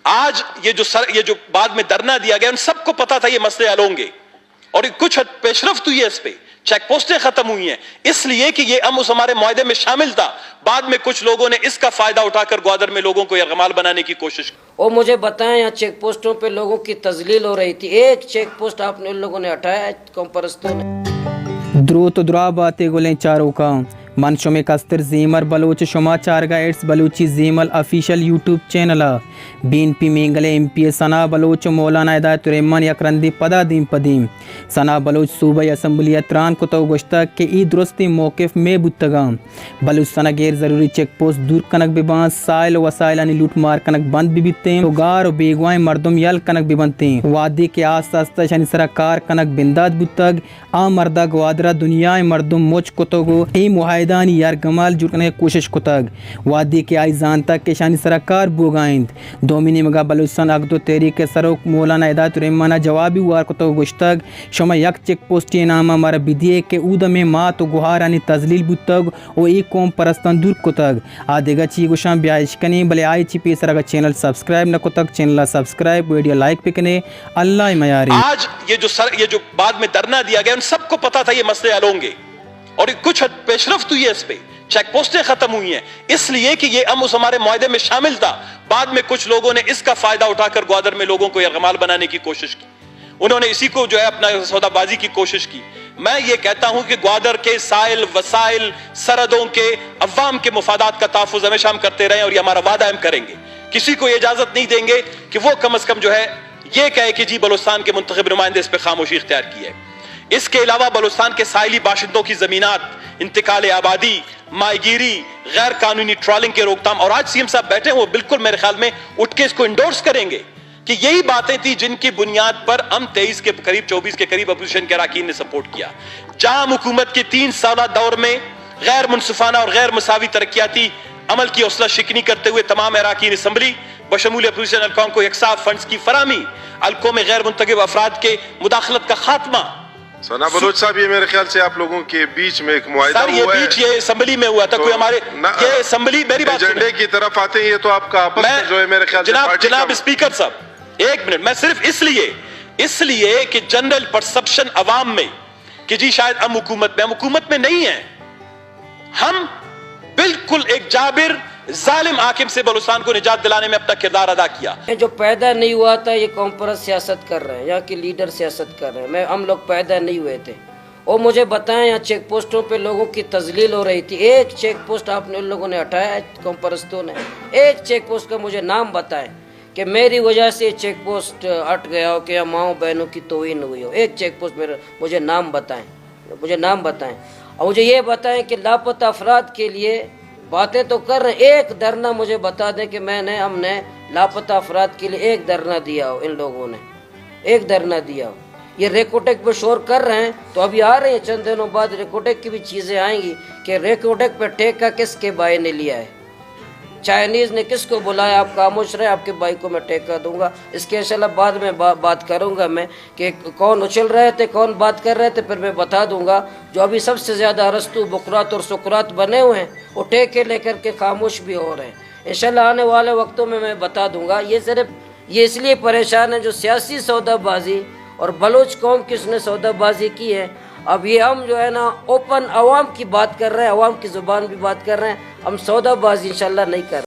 آج یہ جو سر یہ جو بعد میں دھرنا دیا گیا، ان سب کو پتا تھا یہ مسئلے حل ہوں گے، اور کچھ حد پیشرفت ہوئی ہے، اس پہ چیک پوسٹیں ختم ہوئی ہیں، اس لیے کہ یہ ہم اس ہمارے معاہدے میں شامل تھا۔ بعد میں کچھ لوگوں نے اس کا فائدہ اٹھا کر گوادر میں لوگوں کو یرغمال بنانے کی کوشش کی۔ وہ مجھے بتائیں، یہاں چیک پوسٹوں پہ لوگوں کی تذلیل ہو رہی تھی، ایک چیک پوسٹ آپ نے، ان لوگوں نے ہٹایا ہے، قوم پرستوں نے۔ دروت و درا باتے گلیں چاروکاں، من شمے کستر زیمل بلوچ، شما چارگا ایڈز Balochi Zemal official YouTube channel ء۔ بی این پی مینگل ء ایم پی اے ثنا بلوچ و مولانا ہدایت الرحمان یک رندے پدا دیم پہ دیم ثنا بلوچ صوبائی اسمبلی ء تران کتگ و گوشتگ کہ اے درستیں موقف مئے بوتگاں۔ بلوچستان ء غیر ضروری چیک پوسٹ دور کنگ بہ باں، سائل و وسائلانی لوٹ مار کنگ بند بہ بیتیں و گار و بیگواہیں مردم یل کنگ بہ بنتیں۔ وہدے کہ آستہ آستہ اشانی سرا کار کنگ بندات بوتگ، آ مردا گوادر ء دنیا ء مردم مچ کتگ و اے معاہدہانی یرگمال جوڑ کنگ ء کوشش کتگ۔ وہدے کہ آئی زانتگ کہ اشانی سرا کار بوگا انت، دومی نیمگا بلوچستان حق دو تحریک ء سروک مولانا ہدایت الرحمان ء جوابی وار کتگ و گوشتگ، شما یک چیک پوسٹے نام ء مارا بدیے کہ اود ء مئے مات و گہارانی تذلیل بوتگ و اے قوم پرستاں دور کتگ۔ آ دگہ چی گوشاں بیا اشکنیں، بلے آئی چی پیسر اگہ چینل سبسکرائب نہ کتگ، چینل ء سبسکرائب، ویڈیو لائک بکنے۔ اللہ ء میارے۔ آج یہ جو سر یہ جو بعد میں دھرنا دیا گیا، ان سب کو پتا تھا یہ مسئلے حل ہوں گے، اور کچھ حد پیشرفت ہوئی ہے، اس پہ چیک پوسٹیں ختم ہوئی ہیں، اس لیے کہ یہ ہم اس ہمارے معاہدے میں شامل تھا۔ بعد میں کچھ لوگوں نے اس کا فائدہ اٹھا کر گوادر میں لوگوں کو یرغمال بنانے کی کوشش کی، انہوں نے اسی کو جو ہے اپنا سودا بازی کی کوشش کی۔ میں یہ کہتا ہوں کہ گوادر کے سائل، وسائل، سرحدوں کے عوام کے مفادات کا تحفظ ہمیشہ ہم کرتے رہے ہیں اور یہ ہمارا وعدہ ہے، ہم کریں گے۔ کسی کو یہ اجازت نہیں دیں گے کہ وہ کم از کم جو ہے یہ کہے کہ جی بلوچستان کے منتخب نمائندے اس پہ خاموشی اختیار کی ہے۔ اس کے علاوہ بلوچستان کے ساحلی باشندوں کی زمینات، انتقال آبادی، ماہی گیری، غیر قانونی ٹرالنگ کے روک تھام، اور آج سی ایم صاحب بیٹھے ہیں، وہ بالکل میرے خیال میں اٹھ کے اس کو انڈورس کریں گے کہ یہی باتیں تھیں جن کی بنیاد پر ہم تئیس کے قریب، چوبیس کے قریب اپوزیشن کے اراکین نے سپورٹ کیا۔ جہاں ہم حکومت کے تین سالہ دور میں غیر منصفانہ اور غیر مساوی ترقیاتی عمل کی حوصلہ شکنی کرتے ہوئے تمام اراکین اسمبلی بشمول اپوزیشن حلقوں کو یکساں فنڈز کی فراہمی، حلقوں میں غیر منتخب افراد کے مداخلت کا خاتمہ۔ ثنا بلوچ صاحب، یہ میرے خیال سے آپ لوگوں کے بیچ میں ایک معاہدہ سر، یہ ہوا ہے۔ بیچ یہ اسمبلی میں ہوا تھا، تو کوئی ہمارے، نہ، یہ اسمبلی، میری بات ایجنڈے سنیں۔ کی طرف آتے ہیں، یہ تو آپ کا آپس میں میں جو ہے میرے خیال سے جناب، پارٹی کا جناب اسپیکر صاحب، ایک منٹ، میں صرف اس لیے، اس لیے کہ جنرل پرسپشن عوام میں کہ جی شاید ہم حکومت میں، ہم حکومت میں نہیں ہیں، ہم بالکل ایک جابر ظالم حاکم سے بلوچستان کو نجات دلانے میں اپنا کردار ادا کیا۔ میں جو پیدا نہیں ہوا تھا، یہ قوم پرست سیاست کر رہے ہیں، یہاں کے لیڈر سیاست کر رہے ہیں، میں، ہم لوگ پیدا نہیں ہوئے تھے۔ وہ مجھے بتائیں، یہاں چیک پوسٹوں پہ لوگوں کی تذلیل ہو رہی تھی، ایک چیک پوسٹ آپ نے، ان لوگوں نے ہٹایا ہے، قوم پرستوں نے، ایک چیک پوسٹ کا مجھے نام بتائیں کہ میری وجہ سے چیک پوسٹ ہٹ گیا ہو، کہ یا ماؤں بہنوں کی توہین ہوئی ہو، ایک چیک پوسٹ میرے، مجھے نام بتائیں، مجھے نام بتائیں۔ اور مجھے یہ بتائیں کہ لاپتہ افراد کے لیے باتیں تو کر رہے ہیں، ایک دھرنا مجھے بتا دیں کہ میں نے، ہم نے لاپتہ افراد کے لیے ایک دھرنا دیا ہو ان لوگوں نے، ایک دھرنا دیا ہو۔ یہ ریکوٹیک پہ شور کر رہے ہیں، تو ابھی آ رہے ہیں، چند دنوں بعد ریکوٹیک کی بھی چیزیں آئیں گی کہ ریکوٹیک پہ ٹھیکہ کس کے بھائی نے لیا ہے، چائنیز نے کس کو بلایا، آپ خاموش رہے، آپ کے بھائی کو میں ٹھیکہ دوں گا۔ اس کے انشاءاللہ بعد میں با-، بات کروں گا میں کہ کون اچھل رہے تھے، کون بات کر رہے تھے، پھر میں بتا دوں گا۔ جو ابھی سب سے زیادہ ارسطو، بقراط اور سقراط بنے ہوئے ہیں، وہ ٹھیکے لے کر کے خاموش بھی ہو رہے ہیں۔ انشاءاللہ آنے والے وقتوں میں میں بتا دوں گا۔ یہ صرف، یہ اس لیے پریشان ہیں جو سیاسی سودا بازی اور بلوچ قوم کی اس نے سودا بازی کی ہے۔ اب یہ ہم جو ہے نا اوپن عوام کی بات کر رہے ہیں، عوام کی زبان بھی بات کر رہے ہیں، ہم سودا بازی انشاءاللہ نہیں کر